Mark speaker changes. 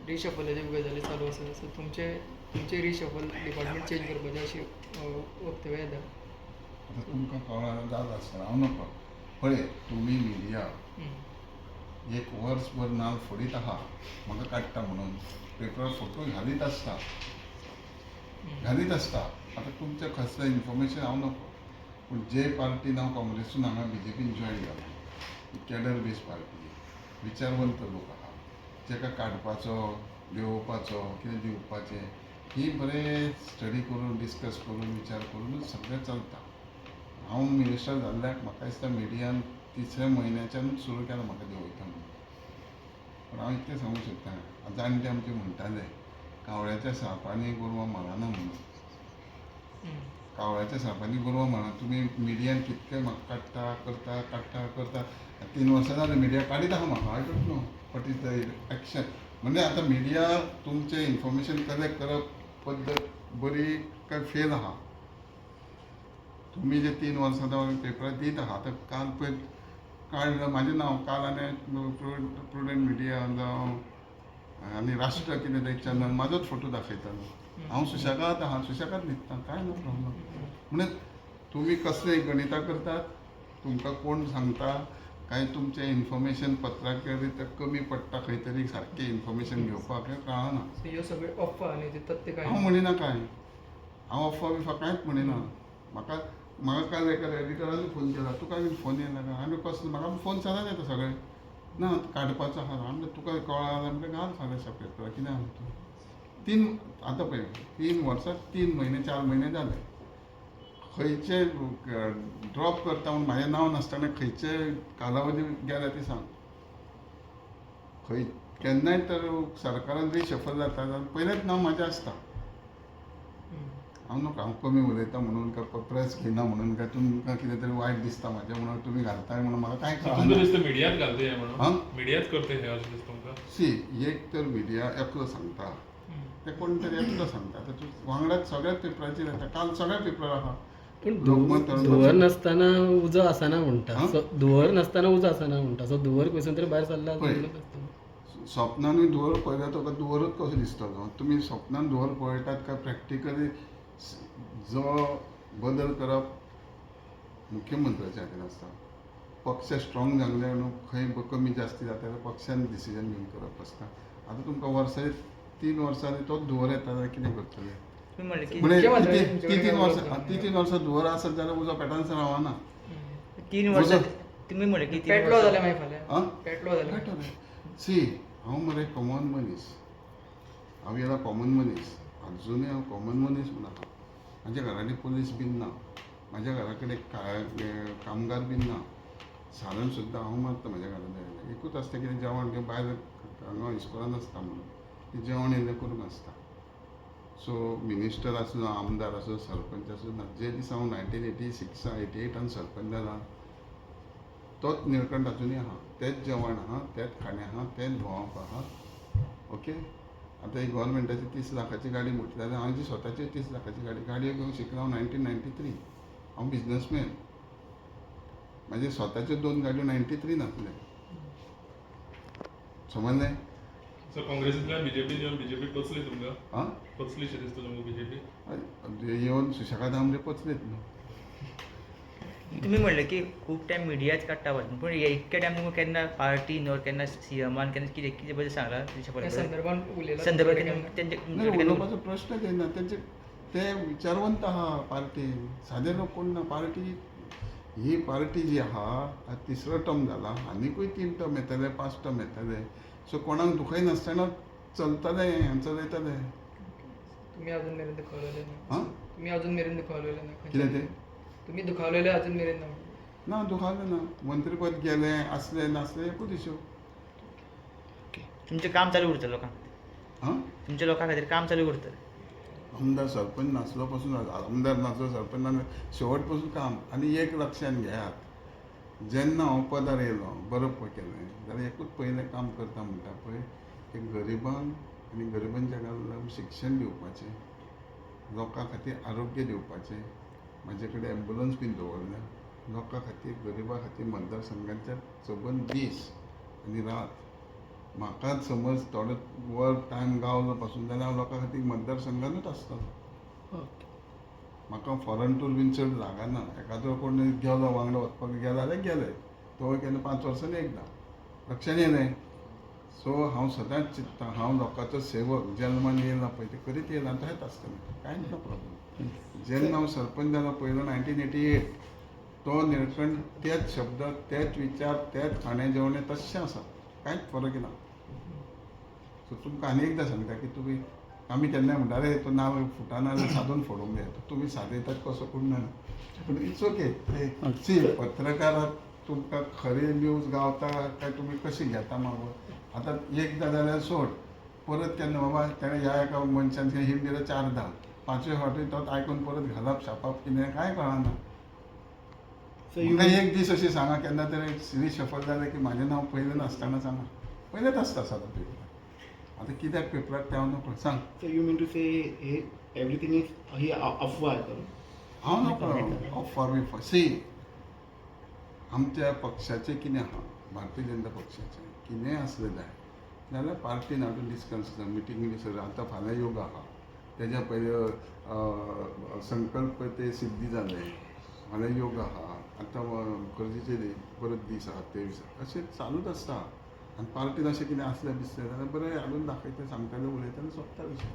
Speaker 1: रिशफलाच्यो गजाली चालू आसा, सो तुमचे तुमचे रिशफल डिपार्टमेंट चेंज करपाचें अशी वक्तव्य येता.
Speaker 2: आतां तुमकां कळना जालां आसतना हांव नकळो. पळय, तुमी मिडिया एक वर्सभर नाल फोडीत आहा म्हाका काडटा म्हणून, पेपरार फोटो घालीत आसता, घालीत आसता. आतां तुमचें कसलें इन्फॉर्मेशन हांव नकळो, पूण जे पार्टीन हांव काँग्रेसून हांगा बीजेपीन जॉयन जाला, ही कॅडर बेज पार्टी, विचारवंत लोक आहा. ताका काडपाचो, देंवोवपाचो, कितें दिवपाचें, ही बरें स्टडी करून, डिस्कस करून, विचार करूनच सगळें चलता. हांव मिनिस्टर जाल्ल्याक म्हाका दिसता मिडियान तिसऱ्या म्हयन्याच्यानूच सुरू केलां म्हाका देंवयता म्हणून. पूण हांव इतलें सांगूंक शकता, जाणटे आमचे म्हणटाले, कावळ्याच्या सापांनी गोरवां मारना म्हणून. कावळ्याच्या सापांनी गोरवां मारना. तुमी मिडियान कितकें म्हाका काडटा, करता, काडटा, करता. 3 वर्सां जालें मिडिया काडीत आहा म्हाका. I don't know what is the action. म्हणजे आतां मिडिया तुमचें इन्फॉर्मेशन कलेक्ट करप पद्दत बरी काय फेल आहा. तुमी जे 3 वर्सां जावन पेपरार दीत आहा, आतां काल पळय काडलं म्हाजें नांव काल आनी प्रुडंट मिडिया जावं आनी राष्ट्र कितें तें चॅनल म्हाजोच फोटो दाखयतालो. हांव सुशेगाद आहा, सुशेगाद न्हिदता, कांय नो प्रॉब्लम. म्हणजे तुमी कसले गणितां करतात, तुमकां कोण सांगता काय तुमचें इन्फॉर्मेशन पत्रकारिता कमी पडटा खंय तरी, सारकें इन्फॉर्मेशन घेवपाक हें कळना.
Speaker 1: सो ह्यो सगळ्यो अफवा आनी ते तथ्य काय?
Speaker 2: हांव म्हणिना काय, हांव अफवा बिफवा कांयच म्हणिना. म्हाका म्हाका काल एका एडिटरान फोन केला, तुका बीन फोन येयला काय? हांवें कसलो, म्हाका फोन सदांच येता सगळे. ना, काडपाचो आहा. हांवें तुका कळ्ळा जाल्यार म्हणलें घाल फाल्यां पेपरार कितें आहा तूं. तीन, आतां पळय, 3 वर्सां 3 म्हयने 4 म्हयने जाले, खंयचे ड्रॉप करता म्हूण म्हाजें नांव नासतना खंयचे कालावधी गेल्या ती सांग. खंय केन्नाय तर सरकारान रिशफल जाता जाल्यार पयलेंच नांव म्हाजें आसता. हांव न्हू, हांव कमी उलयता म्हणून काय प्रेस घेयना म्हणून काय तुमकां कितें तरी वायट दिसता म्हाजें म्हणून तुमी घालताय म्हणून म्हाका कांय
Speaker 3: तुमकां
Speaker 2: कळना.
Speaker 3: दिसता मिडियात घालता हें म्हणून?
Speaker 2: हां?
Speaker 3: मिडियाच करता हें अशें दिसता तुमकां?
Speaker 2: सी, एक तर मिडिया एकलो सांगता, ते कोण तरी एकलो सांगता, आतां तूं वांगडाच सगळ्याच पेपराचेर येता, काल सगळ्या पेपरार आहा.
Speaker 4: पूण
Speaker 2: लोकमत,
Speaker 4: धुंवर नासतना उजो आसना म्हणटा.
Speaker 2: हां?
Speaker 4: सो धुंवर नासतना उजो आसना म्हणटा, सो धुंवर खंयसून तरी भायर सरला.
Speaker 2: पळय. स्वप्नानूय धुंवर पळयल्यार तुका धुंवरूच कसो दिसतलो. तुमी स्वप्नान धुंवर पळयतात काय प्रॅक्टिकली? जो बदल करप मुख्यमंत्र्याच्या हातीन आसता. पक्ष स्ट्रॉंग जावंक जाय न्हू. खंय कमी जास्ती जाता जाल्यार पक्षान डिसिजन घेवन करप आसता. आतां तुमकां वर्सां 3 वर्सांनी तोच धुंवर येता जाल्यार कितें करतले?
Speaker 5: तुम्ही म्हणले की
Speaker 2: म्हणजे
Speaker 1: मुख्यमंत्र्याचे
Speaker 2: ती
Speaker 1: तुमचे
Speaker 2: ती
Speaker 1: कडेन
Speaker 2: तीन
Speaker 1: काय
Speaker 2: वर्सां
Speaker 1: उलोवप?
Speaker 2: ती 3 वर्सां धुंवर आसत जाल्यार उजो पेटनासतना रावना.
Speaker 5: 3 वर्सां, तुम्ही म्हणले की तीन
Speaker 1: पेटलो
Speaker 5: वर्सां
Speaker 1: जाल्यार मागीर फाल्यां
Speaker 2: आं?
Speaker 1: पेटलो जाल्यार?
Speaker 2: सी, हांव मरे कॉमन मनीस. हांव येयला कॉमन मनीस, अजुनूय हांव कॉमन मनीस म्हूण आहा. म्हाज्या घरा कडेन पोलीस बीन ना, म्हाज्या घरा कडेन कामगार बीन ना. सारण सुद्दां हांव मारता. म्हाज्या घरान जाल्यार एकूच आसता कितें, जेवण घेवन बायल हांगा इस्कोलान आसता म्हणून ती जेवण येयलें करूंक आसता. सो मिनिस्टर आसूं, आमदार आसूं, सरपंच आसूं ना, जे दिसा हांव 1986 88आन सरपंच जाला, तोच निळकंठ अजुनूय आहा. तेंच जेवण आहा, तेंच खाणें आहा, तेंच भोंवप आहा. ओके, आतां ही गव्हर्मेंटाची 30 लाखाची गाडी म्हटली जाल्यार हांव स्वताची 30 लाखाची गाडी, गाडयो घेवंक शिकलो हांव 1993. हांव बिजनसमॅन. म्हाजे स्वताच्यो दोन गाडयो 93न आसले, समजलें?
Speaker 3: सो काँग्रेसींतल्यान बीजेपी येवन बीजेपी पचली तुमकां?
Speaker 2: आं?
Speaker 3: पचली शी दिसता तुमकां बीजेपी?
Speaker 2: येवन सुशेगाद आमचे पचलीत न्हू.
Speaker 5: तुम्ही म्हणले की खूब टायम मिडियाच काडटा वचून, पूण हे इतके टायम तुमकां केन्ना पार्टीन ओर केन्ना सीएमान केन्ना कितें कितें बद्दल सांगलां?
Speaker 1: त्या संदर्भान उलयला?
Speaker 5: संदर्भात
Speaker 1: केन्ना?
Speaker 5: तेंचे
Speaker 2: नाही, उलोवपाचो प्रश्नच येना. तेंचे ते विचारवंत आहा पार्टीन, सादे लोक कोण ना. पार्टी ही पार्टी जी आहा, आतां तिसरो टर्म जाला, आनिकूय तीन टर्म येतले, पांच टर्म येतले. सो कोणाक दुखयनासतना चलतलें आनी चलयतले.
Speaker 1: तुम्ही अजून मेरेन दुखावलेले ना?
Speaker 2: हां?
Speaker 1: तुम्ही अजून मेरेन दुखावलेले ना?
Speaker 2: कितें तें?
Speaker 1: तुम्ही दुखावलेले अजून मेरेन ना?
Speaker 2: ना, दुखावलें ना. मंत्रीपद गेलें, आसलें नासलें एकूच इशू.
Speaker 5: तुमचें काम चालू उरतलें लोकांक?
Speaker 2: हां?
Speaker 5: तुमच्या लोकां खातीर काम चालू उरतलें?
Speaker 2: आमदार सरपंच नासलो पासून, आमदार नासलो, सरपंच नासलो, शेवट पासून काम. आनी एक लक्षांत घेयात, जेन्ना हांव पदार येयलो, बरो केलें जाल्यार एकूच पयलें काम करता म्हणटा पळय, एक गरिबांक आनी गरिबांच्या घरान शिक्षण दिवपाचें, लोकां खातीर आरोग्य दिवपाचें. म्हाजे कडेन एम्बुलन्स बीन दवरल्या लोकां खातीर, गरिबां खातीर. मतदारसंघाच्या सबंद दीस आनी रात. म्हाका समज थोडो वर टायम गावलो पासून जाल्यार हांव लोकां खातीर मतदारसंघानूच आसतलो.
Speaker 4: ओके.
Speaker 2: म्हाका फॉरन टूर बीन चड लागना. एखादो कोण गेलो वांगडा वचपाक गेलो जाल्यार गेले, तो केन्ना 5 वर्सांनी एकदां लक्षान येयलें. सो हांव सदांच चिंत्ता हांव लोकांचो सेवक जल्मान येयला पळय ते करीत येयला तशेंच आसतलें, कांयच ना प्रॉब्लम. जेन्ना हांव सरपंच जालो पयलो 1988, तो निळकंठ तेच शब्द तेच विचार तेच खाणें जेवणें तश्शें आसा, कांयच फरक ना. सो तुमकां आनी एकदां सांगता की तुमी आमी केन्नाय म्हणटा रे तो नांव फुटाना जाल्यार सादून फोडूंक जाय, तुमी सादयतात कसो कोण जाणा, पूण it's okay. सी पत्रकाराक तुमकां खरी न्यूज गावता काय तुमी कशी घेता मागून. आतां एकदां जाल्यार सोड, परत केन्ना बाबा तेणें ह्या एका मनशान हिंट दिल्या 4दा 5वे फावटी तो आयकून परत घालप छापप कितें कांय कळना. म्हाका एक दीस अशें सांगा केन्ना तरी रिशफल जालें की म्हाजें नांव पयलें नासतना सांगा, पयलेंच आसता सदां पेपरार. आतां कित्याक पेपरार तें हांव नकळो सांग.
Speaker 6: So you mean to say hey everything is ही अफवा आहे सर?
Speaker 2: हांव नकळो अफवा बिफवा. सी आमच्या पक्षाचें कितें आहा, भारतीय जनता पक्षाचें कितेंय आसलें जाय जाल्यार पार्टीन हाडून डिस्कस मिटींग बी सगळें. आतां फाल्यां योग आहा, तेज्या पयलीं संकल्प ते सिद्धी जाले, फाल्यां योग आहा, आतां गरजेचे परत दीस आहा 23, अशें चालूच आसता. आनी पार्टीन अशें कितें आसलें बिसलें जाल्यार बरें हाडून दाखयता, सांगताले, उलयताले, सोंपता विशय.